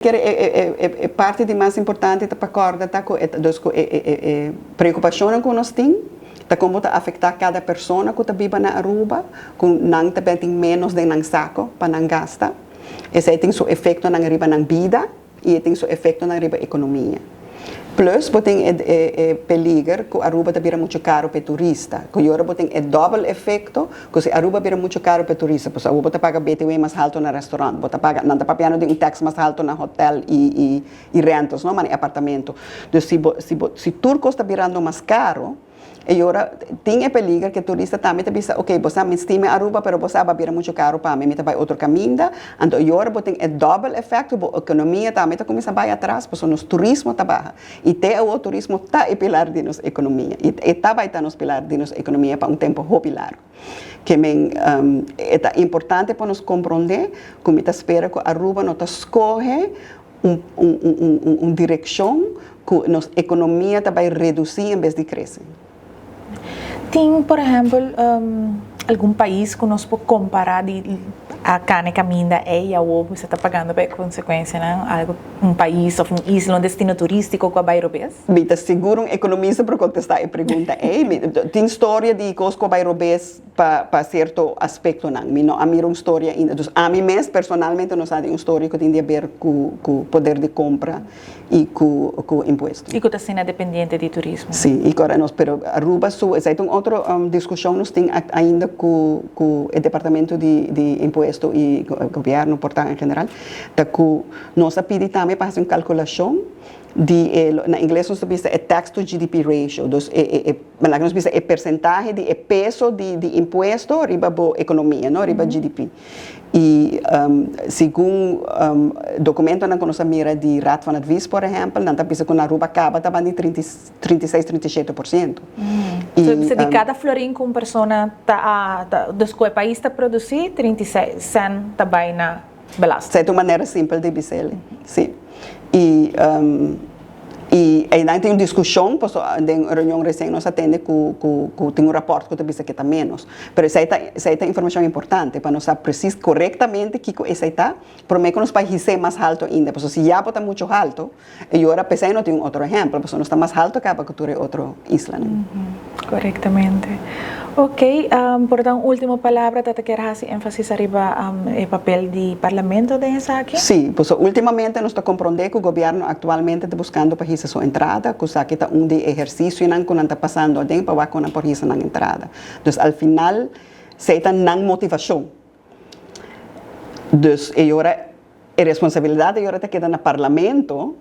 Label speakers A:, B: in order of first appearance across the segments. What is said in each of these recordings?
A: Kere e parti di mas importante ta pa kòrda ta ku e dus ku e preokupashonnan ku nos tin ta kon bo ta afektá kada persona ku ta biba na Aruba, ku nan ta bin tin ménos den nan sako pa nan gasta. Esei tin su efektonan riba nan bida i e tin su efektonan riba ekonomia. Plus bo tin e peliger ku Aruba ta bira muchu karu pa e turista, ku yora bo tin e dòbel efekto ku si Aruba bira muchu karu pa e turista, pasobra awor bo ta paga BTW mas haltu na restaurant, bo ta paga, nan ta papiando di un tax mas haltu na hotel i i rentals no, mane apartamento. Dus si bo si bo si tur kos ta birando mas karu, E ora tin e peliger ku e turista tambe ta bisa, ok, bo sa mi stima Aruba, pero bo sa a bira muchu karu pa mi, mi ta bai otro kaminda. Anto e ora bo tin e dòbel efekto, bo ekonomia tambe ta kuminsá bai atras, pasobra nos turismo ta baha. I te awor turismo ta e pilar di nos ekonomia, i e ta bai ta nos pilar di nos ekonomia pa un tempu hopi largu. Ke men e ta importante pa nos komprondé ku mi ta spera ku Aruba no ta skohe un direkshon ku nos ekonomia ta bai redusí en bes di krese.
B: Tin, por ehèmpel, algun pais ku nos por kompará di a kane kaminda ei awor ku sa ta pagando pa e konsekuensianan? Algu, un pais òf un isla, un destino turístiko ku a bai robes?
A: Mi ta sigur un ekonomista por kontestá e pregunta ei. Tin storia di kos ku a bai robes pa sierto aspektonan. Mi no a mira un storia ainda. Dus ami mes personalmente no sa di un storia ku tin di haber ku poder di kompra i ku impuesto.
B: I ku ta asina dependiente di turismo.
A: Si, i ku ora nos, pero Aruba su, esei ta un otro diskushon nos tin ainda ku e departamento di impuesto i gobièrnu por ta en general, ta ku nos a pidi tambe pa hasi un kalkulashon di e, na ingles nos ta bisa e tax to GDP ratio, dus e laga nos bisa e persentahe di e peso di impuesto riba bo ekonomia, no, riba GDP. I segun dokumentonan ku nos a mira di Raad van Advies por ehèmpel, nan ta bisa ku na Aruba kaba ta banda di 36, 37%.
B: So bisa di kada florin ku un persona ta, dus ku e pais ta produsí, 36 sènt ta bai na belasting.
A: Esei ta un manera simpel di bis'el, si. I i einan tin un diskushon, pasobra den un reunion resien nos a tende ku ku ku tin un rapòrt ku ta bisa ke ta ménos. Pero esei ta esei ta informashon importante pa nos sa presis korektamente kiko esei ta, promé ku nos bai his'é mas haltu ainda. Pasobra si ya bo ta muchu haltu, e ora p'esei no tin un otro ehèmpel, pasobra nos ta mas haltu kaba ku tur e otro islanan.
B: Korektamente. Oké, por ta un último palabra ta ta kier hasi énfasis ariba e papel di Parlamento den esaki?
A: Sí, pasobra últimamente nos ta komprondé ku gobièrnu aktualmente ta buskando pa hisa su entrada, ku esaki ta un di e ehersisionan ku nan ta pasando aden pa wak kon nan por hisa nan entrada. Dus al final esei ta nan motivashon. Dus e ora e responsabilidat e ora ta keda na Parlamento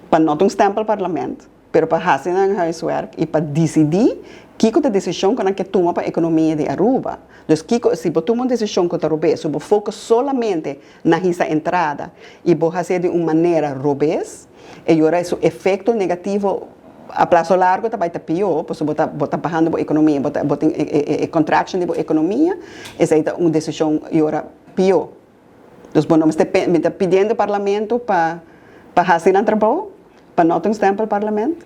A: pa no ta un stempel parlament, pero pa hasi nan huiswerk i pa disidí kiko ta desishon ku nan ke tuma pa ekonomia di Aruba. Dus kiko si bo tuma un desishon ku ta robes, si bo focus solamente na hisa entrada i bo hasié di un manera robes, e ora su efekto negativo a plaso largo ta bai ta pió, pasobra bo ta bo ta bahando bo ekonomia, bo ta bo tin e contraction di bo ekonomia, esei ta un desishon e ora pió. Dus bo no mester pen, mi ta pidiendo parlamento pa pa hasi nan trabou, pa no ta un stempel parlament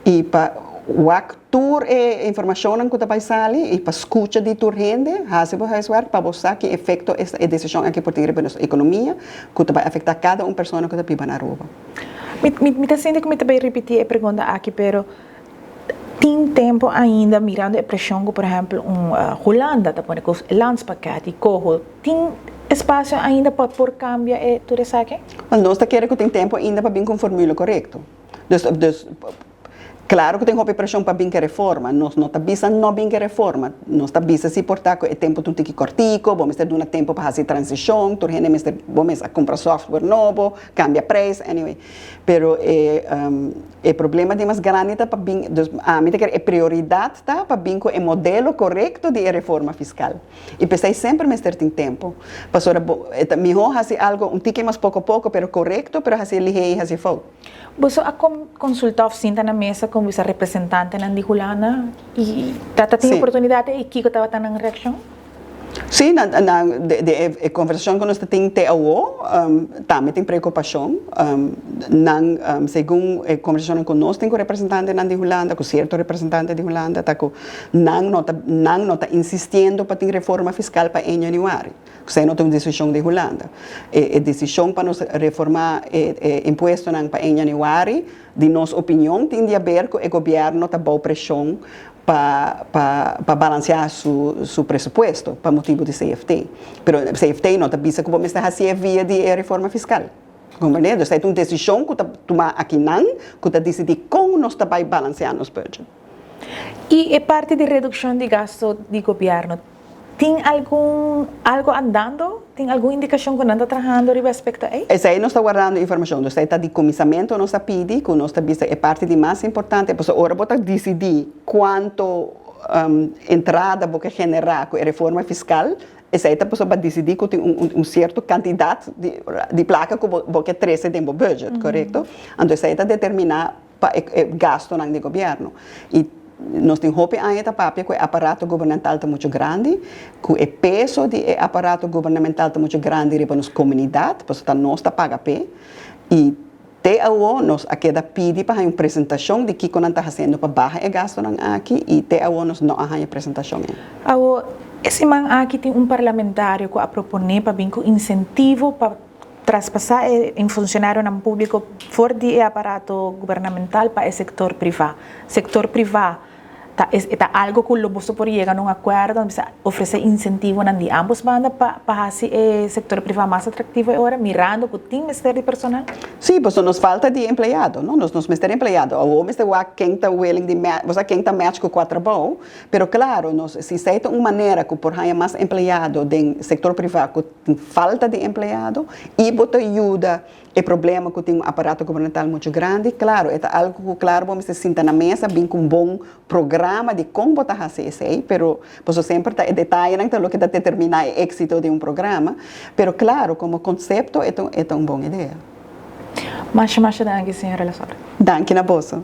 A: i pa wak tur e informashonnan ku ta bai sali i pa skucha di tur hende, hasi bo huiswerk pa bo sa ki efekto esta e desishon aki por tin riba nos ekonomia ku ta bai afektá kada un persona ku ta biba na Aruba.
B: Mi mi ta sinti ku mi ta bai ripití e pregunta aki pero tin tempu ainda mirando e preshon ku por ehèmpel un Hulanda ta pone ku e landspakket i koho tin espasio ainda pa por kambia e tur esaki?
A: Wel nos ta kere ku tin tempu ainda pa bin ku un formula korekto. Dus dus klaro ku tin hopi preshon pa bin ku e reforma. Nos no ta bisa no bin ku e reforma. Nos ta bisa si por ta ku e tempu ta un tiki kòrtiku, bo mester duna tempu pa hasi transishon, tur hende mester bo mes a kumpra software nobo, kambia preis, anyway. Pero e e problema di mas grandi ta pa bin, dus ami ta kere e prioridat ta pa bin ku e modelo korekto di e reforma fiskal. I p'esei semper mester tin tempu. Pasobra bo e ta mihó hasi algu un tiki mas poko poko pero korekto, pero hasi lihé i hasi fout.
B: Boso a konsultá òf sinta na mesa ku bisa representantenan di Hulanda i ta ta tin oportunidat ei? Kiko tabata nan reakshon?
A: Si, na di e conversacion cu nos ta tin te awo, tambe tin preocupacion. Nan, segun e conversacionnan cu nos tin cu representantenan di Hulanda, cu cierto representante di Hulanda, ta cu nan no ta insistiendo pa tin reforma fiscal pa 1 januari. Esey no ta un decision di Hulanda. E decision pa nos reforma e impuestonan pa 1 januari, di nos opinion, tin di haber cu e gobierno ta bou presion pa balancea su presupuesto, pa motibo di CFT. Pero CFT no ta bisa cu bo mester haci via di reforma fiscal. Comprende? Anto, e un decision cu ta tuma akinan, cu ta dicidi con nos ta bay balancea nos budget.
B: Y e parti di reduccion di gasto di gobierno, tin algo andando? Tin algun indicacion cu nan ta trahando riba e aspecto ey?
A: Esey nos ta wardando informacion. Anto, ta di cuminsamento nos a pidi, cu nos ta bisa e parti di mas importante, pasobra ora bo ta dicidi cuanto entrada bo kier genera cu e reforma fiscal, esey ta pa dicidi cu tin un cierto cantidad di placa cu bo kier trece den budget, corecto? Anto, esey ta determina pa e gastonan di gobierno. Y nos tin hopi aña ta papia cu e aparato gubernamental ta mucho grandi, cu e peso di e aparato gubernamental ta mucho grandi riba nos comunidad, pasobra ta nos ta paga p'e. Y te awo nos a keda pidi pa un presentacion di kico nan ta haciendo pa baha e gastonan aki y te awo nos no a haya presentacion.
B: Awo, e siman aki tin un parlamentario cu a propone pa bin cu incentivo pa traspasa e funcionarionan publico for di aparato gubernamental pa e sector priva. Sector priva ta algo cu lo boso por yega na un acuerdo, ofrece incentivonan di ambos banda pa haci e sector priva mas atractivo awor, mirando cu tin mester di personal?
A: Si, pues nos falta di empleado, no? Nos mester empleado. Of mester wak ken ta willing di match, bo ken ta match cu e trabou, pero claro, nos si ta un manera cu por haya mas empleado den sector priva cu tin falta di empleado y bo ta yuda e problema cu tin un aparato gubernamental mucho grandi, claro, ta algo cu, claro, bo mester sinta na mesa, bin cu un bon programa di con bo ta haci esey, pero pues semper ta e detaye ta loke ta determina e exito di un programa, pero claro, como concepto, e ta un bon idea.
B: Masha, masha danki, señora Lasora.
A: Danki na boso.